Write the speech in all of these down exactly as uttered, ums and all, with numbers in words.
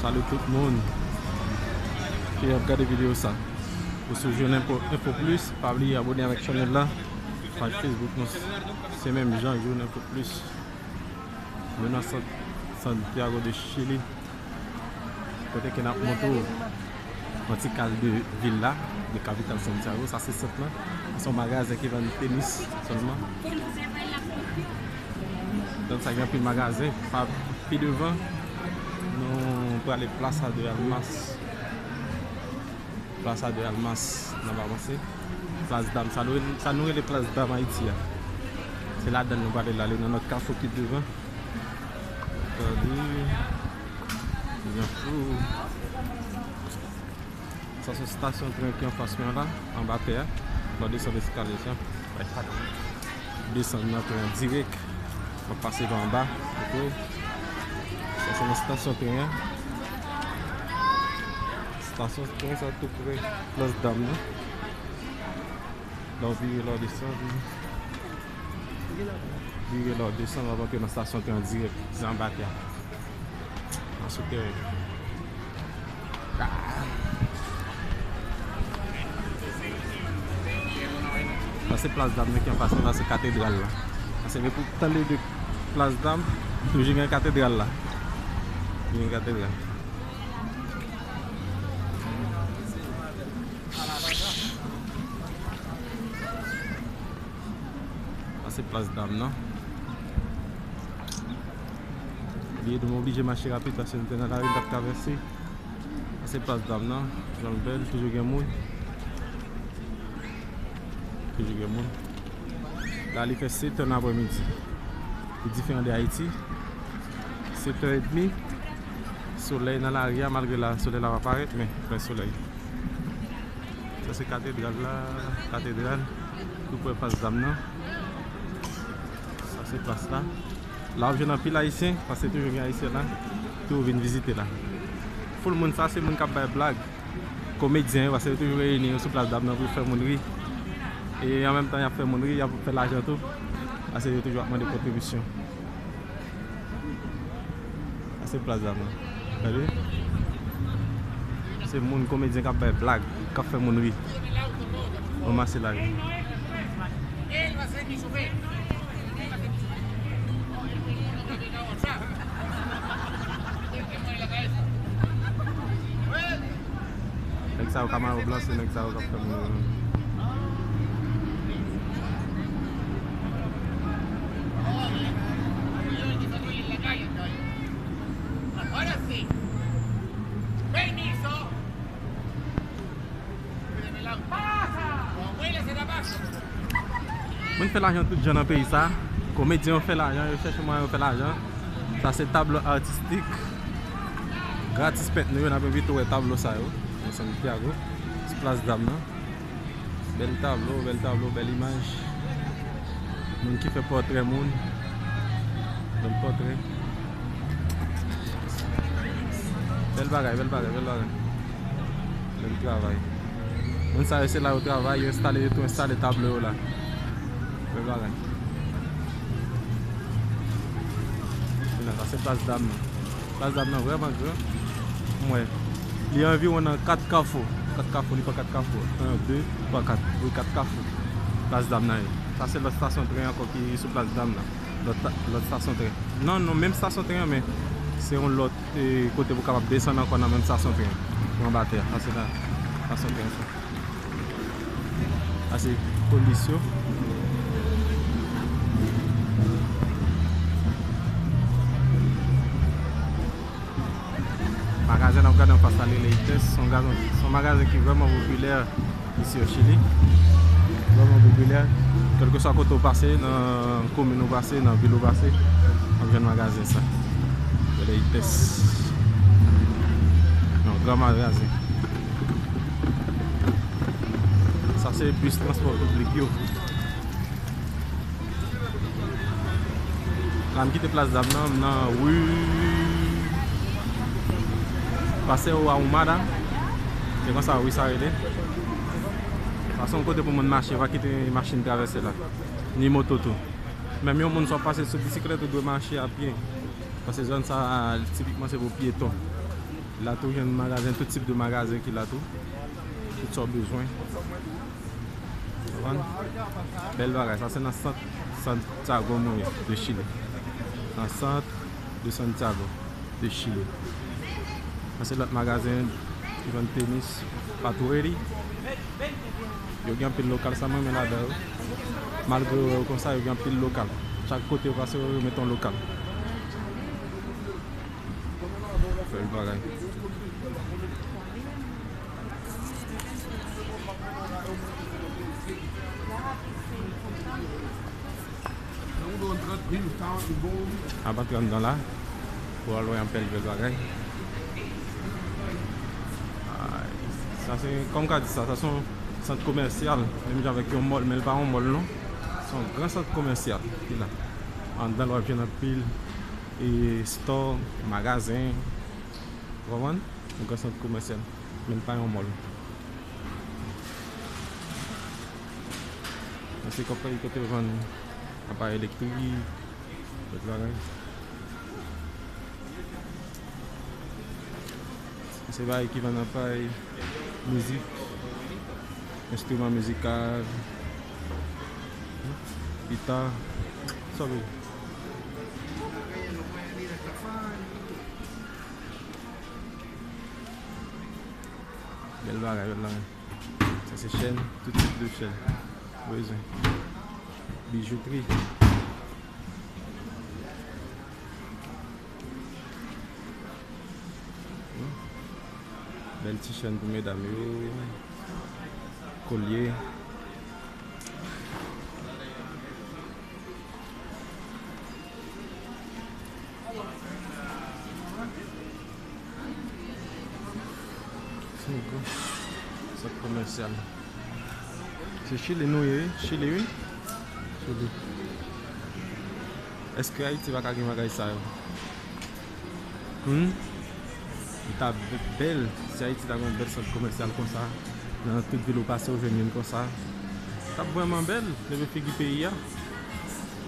Salut tout moun ki ap gade videyo sa. Ou sou Jounenfo Plis, pa bliye abòne avèk chanèl la. Paj Facebook nou se menm jan, Jounenfo Plis. Nou nan sant Santiago de Chili, kote ke n ap montre w yon ti kal de vil la, de kapital Santiago. Sa se sant lan. Se yon magazen ki vann tenis sèlman. Donk sa gen anpil magazen. Pa pi devan, nou prale Plaza de Armas. Plaza de Armas, n ap avanse. Plas Dam, sa nou, sa nou rele Plas Dam Ayiti a. Se ladan l nou prale la, li nan lòt kafou ki devan. Gade, jan fou. Sa se stasyon tren ki anfas mwen la, anba tè a. Lè w desann eskalye sa. Desann nan tren an dirèk. W ap pase pa anba. Ok. Sa se nan stasyon tren an. Stasyon tren sa tou pre Plas Dam nan. Lè w vire, lè w desann. Vire, lè w desann, w ap antre nan stasyon tren an dirèk. Se anba tè a. Nan sou teren. Ah. Sa se Plas Dam nan ki anfas mwen, sa se katedral la. Paske depi w tande de Plas Dam, toujou gen katedral la. Toujou gen katedral. Sa se Plas Dam nan. Bliye di mwen oblije mache rapid paske nou te nan lari, n t ap travèse. Sa se Plas Dam nan. Jan l bèl, toujou gen moun. Toujou gen moun. La, li fè sèt è nan aprèmidi. Li diferan de Ayiti. Sèt è edmi. Solèy nan lari a, malgre la, solèy la pa parèt, men fè solèy. Sa se katedral la, katedral. Tou pre Plas Dam nan. Sa se plas la. La w ap jwenn anpil Ayisyen, paske toujou gen Ayisyen la, tou vin vizite la. Foul moun sa, se moun k ap bay blag. Komedyen yo, paske yo toujou reyini yo sou Plas Dam nan pou yo fè moun ri. E an menm tan y ap fè moun ri, y ap fè lajan tou. Paske yo toujou ap mande kontribisyon. Sa se Plas Dam nan. Gade. Se moun komedyen k ap bay blag, k ap fè moun ri. Ranmase lari. Nèg sa yo Camaro blan, se nèg sa yo k ap fè moun. Moun fè lajan tout jan nan peyi sa. Komedyen yo fè lajan, yo chèche mwayen yo fè lajan. Sa se tablo atistik. Gratis pent nou yo, n ap envite w wè tablo sa yo. Nan Santiago, sou Plas Dam nan. Bèl tablo, bèl tablo, bèl imaj. Moun ki fè pòtrè moun. Bèl pòtrè. Bèl bagay, bèl bagay, bèl bagay. Bèl travay. Moun sa yo se la yo travay, yo enstale, yo tou enstale tablo yo la. Bèl bagay. Kounye a sa se Plas Dam nan. Plas Dam nan vrèman gran. M wè. Li anviwon nan kat kafou. Kat kafou, li pran kat kafou. Yon, de, twa, kat. Wi, kat kafou. Plas Dam nan ye. Sa se lòt stasyon tren ankò ki sou Plas Dam nan. Lòt, lòt stasyon tren. Non, non, menm stasyon tren an, men se yon lòt, e, kote pou kapab desann ankò nan menm stasyon tren. Pou anba tè a. Sa se la, stasyon tren sa. Sa se polis yo. Magazen n ap gade anfas la, li rele Ites. Se yon gazen, se yon magazen ki vrèman popilè isi o Chili. Vrèman popilè. Kèlkeswa kote w pase, nan komin ou pase, nan vil ou pase, w ap jwenn magazen sa. Rele Ites. Yon gran magazen. Sa se bis transpò piblik yo. La, m kite Plas Dam nan, m nan ri Paseo Ahumada. Se konsa ri sa rele. Sa se yon kote pou moun mache, pa kite machin travèse la. Ni moto tou. Menm yon moun sa w ap pase sou bisiklèt, ou dwe mache a pye. Paske zòn sa, tipikman, se pou pyeton. La tou, jwenn magazen, tout tip de magazen ki la tou. Tout sa w bezwen. Konprann? Bèl bagay. Sa se nan sant Santiago mwen ye, de Chili. Nan sant de Santiago de Chili. Sa se lòt magazen ki vann tenis, Paturery. Yo gen anpil lokal, sa mwen renmen ladan yo. Malgre yo konsa, yo gen anpil lokal. Chak kote yo pase, yo met yon lokal. Bèl bagay. Ap antre anndan la pou al wè anpil bèl bagay. Ay, sa se, kòm ka di sa, sa se yon sant komèsyal, menm jan avèk yon mòl, men l pa yon mòl non. Se yon gran sant komèsyal ki la. Anndan l w ap jwenn anpil e, store, magazen. Ou konprann? Yon gran sant komèsyal. Men l pa yon mòl. Men se konpayi kote yo vann aparèy elektrik, lòt bagay. Se bagay ki vann aparèy mizik, enstriman mizikal, gita, sa w vle. Bèl bagay, bèl bagay. Sa se chèn, tout tip de chèn. Ou bezwen. Bijoutri. Bèl ti chèn pou medam yo. Kolye. Se yon gran sant komèsyal. Se Chili nou ye, wi. Chili, wi. Chili. Èske Ayiti pa ka gen bagay sa yo? Hmm? Li ta b-, bèl si Ayiti ta gen yon bèl sant komèsyal konsa. Nan tout vil ou pase, ou jwenn youn konsa. T ap vrèman bèl, leve figi peyi a.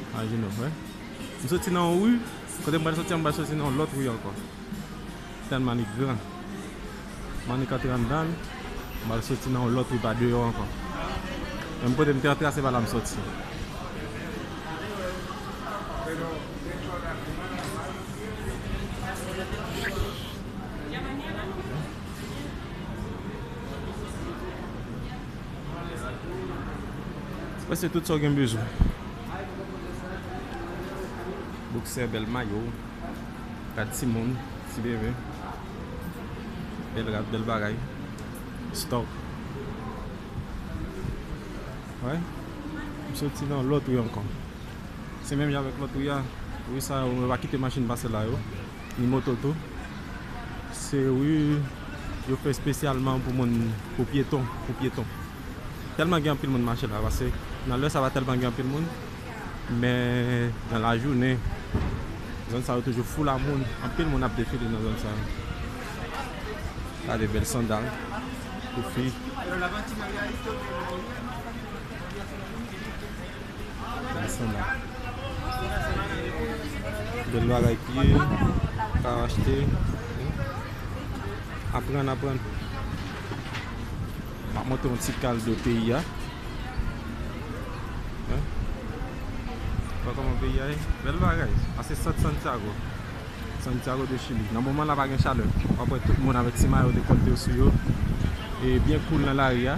Imajine w, wè. M soti nan yon ri, kote m pral soti a, m pral soti nan yon lòt ri ankò. Tèlman li gran. M annik antre anndan l, m al soti nan yon lòt ri pa deyò ankò. Menm kote m te antre a, se pa la m soti. Prèske tout sa w gen bezwen. Boksè, bèl mayo. Gad timoun, ti bebe. Bèl rad, bèl bagay. Stock. Wè. M soti nan lòt ri ankò. Se menm jan avèk lòt ri a. Ri sa yo, yo pa kite machin pase la yo. Ni moto tou. Se ri yo fè espesyalman pou moun, pou pyeton, pou pyeton. Tèlman gen anpil moun mache la, paske nan lè sa pa tèlman gen anpil moun, men nan lajounen, zòn sa yo toujou full a moun, anpil moun ap defile nan zòn sa yo. Gade bèl sandal pou fi. Bèl sandal. Bèl bagay piye, ka achte. Aprann, aprann. M ap montre yon ti kal de peyi a. Hein? Wè kòman peyi a ye? Bèl bagay. A se sant Santiago. Santiago de Chili. Nan moman la pa gen chalè. W ap wè tout moun avèk ti mayo dekòlte yo sou yo. E byen cool nan lari a.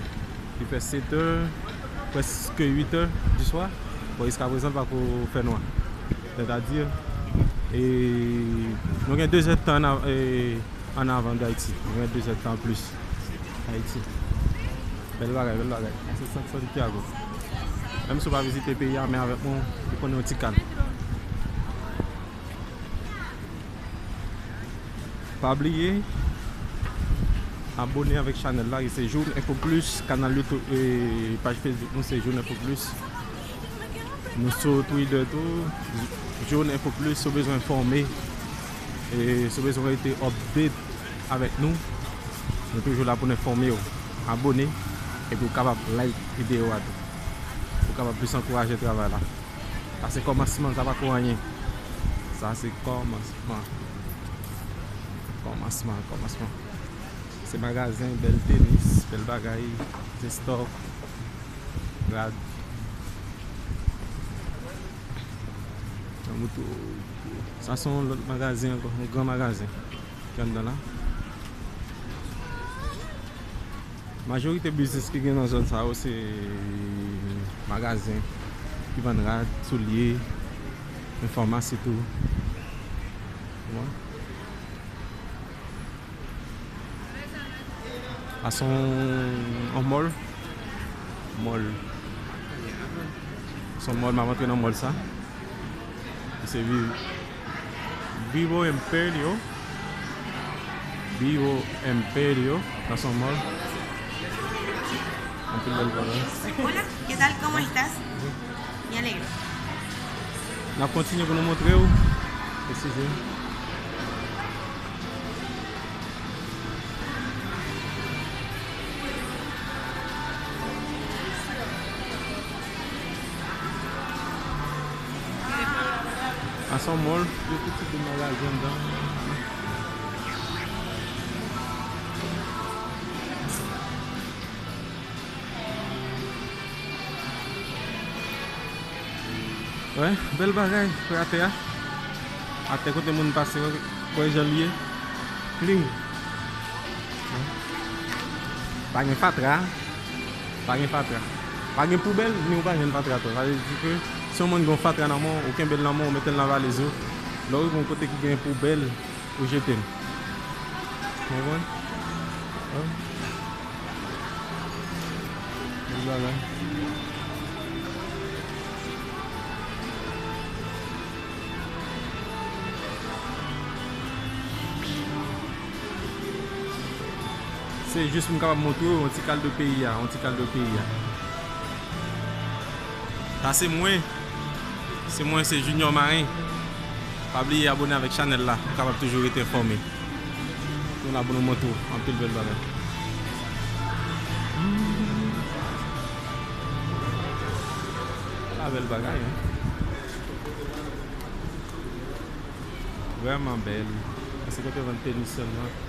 Li fè sèt è, prèske uit è di swa. Bon, jiskaprezan l pako fè nwa. Sètadi, e, nou gen de zèdtan an av-, e, an avan Dayiti. Nou gen de zèdtan an plis Ayiti. Bèl bagay, bèl bagay. Se sant Santiago. Menm si w pa vizite peyi a, men avèk mwen, ou konnen yon ti kal. Pa bliye abòne avèk chanèl la, ki se Joune Info Plus, kanal YouTube, e, paj Facebook nou se Joune Info Plus. Nou sou Twitter tou, Joune Info Plus, si w bezwen enfòme, e, si w bezwen rete update avèk nou, nou toujou la pou n enfòme w. Abòne, epi w kapab like videyo a tou. Pou w kapab plis ankouraje travay la. Sa se kòmansman, sa pako anyen. Sa se kòmansman. Kòmansman, kòmansman. Se magazen, bèl tenis, bèl bagay, se stòk, rad. Sa se yon lòt magazen ankò, yon gran magazen ki anndan la. Majorite biznis ki gen nan zòn sa yo se magazen ki vann rad, soulye, yon famasi tou. Ou konprann? A se yon, yon mòl. Mòl. Se yon mòl, m ap antre nan mòl sa. Se Vi-, Vivo Imperio. Vivo Imperio. Sa se yon mòl. Anpil bèl bagay. Hola, ¿qué tal? ¿Cómo estás? Me alegro. N ap kontinye pou nou montre w. Eskize. A se yon mòl, gen tout tip de magazen anndan. Wè, bèl bagay, wè atè a. Atè kote moun pase, wè, wè jan l ye. Clean. Pa gen fatra. Pa gen fatra. Pa gen poubèl, ni ou pa jwenn fatra tou. Sa vle di ke si yon moun gen yon fatra nan men w, ou kenbe l nan men w, ou mete l nan valiz ou. Lè w rive yon kote ki gen poubèl, ou jete l. Ou konprann? Wi. Bèl bagay. Se jis pou m kapab montre w yon ti kal de peyi a, yon ti kal de peyi a. Sa se mwen. Se mwen, se Junior Marin. Pa bliye abone avèk chanèl la pou w kapab toujou rete enfòme. Nou la pou nou montre w anpil bèl bagay. Sa bèl bagay, wi. Vrèman bèl. Se kote yo vann tenis sèlman.